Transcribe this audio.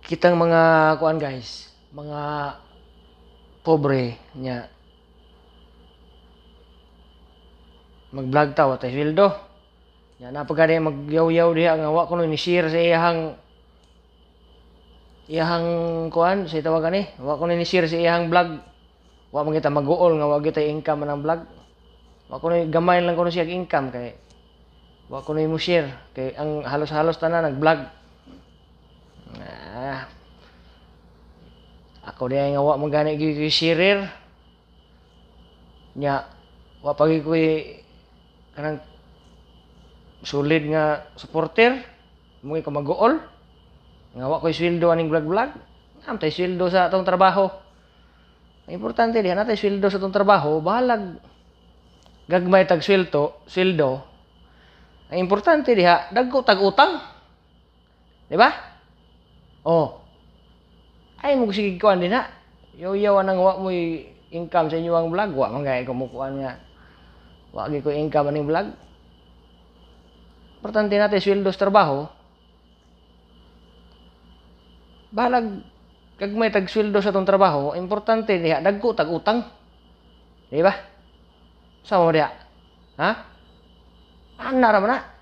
Kitang mga kuan, guys, mga pobre nya mag-vlog ta, wa tay sweldo. Nya na pagani magyaw-yaw diha nga wa kuno ni share sa iyahang iyahang kuan sa tawag ani, wa kuno ni share sa iyahang vlog. Wa man kita mag-uol nga wa kita income ng vlog. Wa kuno, gamay lang kuno siya income kay wa kuno mo share kay ang halos-halos tanan nag-vlog. Ah, ako diay nga wa man gani gyud ko'y sharer. Nya wa pa gyud ko'y kanang solid nga supporter mo ko mag-uol nga wa ko'y sweldo aning vlog-vlog. Am tay sweldo sa atong trabaho. Ang importante diha, natay sweldo sa atong trabaho, bahalag gagmay tag sweldo, sweldo. Ang importante diha, dagko tag utang. Di ba? Oh. Ay mo sige kuan din ha. Yaw-yaw anang wa mo'y income sa inyong vlog, wa man gay ko mo kuan nga. Wa gyud ko income aning vlog. Importante natin sweldo sa trabaho. Bahalag gagmay tag sweldo sa atong trabaho, importante diha dagko tag utang. Di ba? Sa mo diha? Ha? Ana ra man na.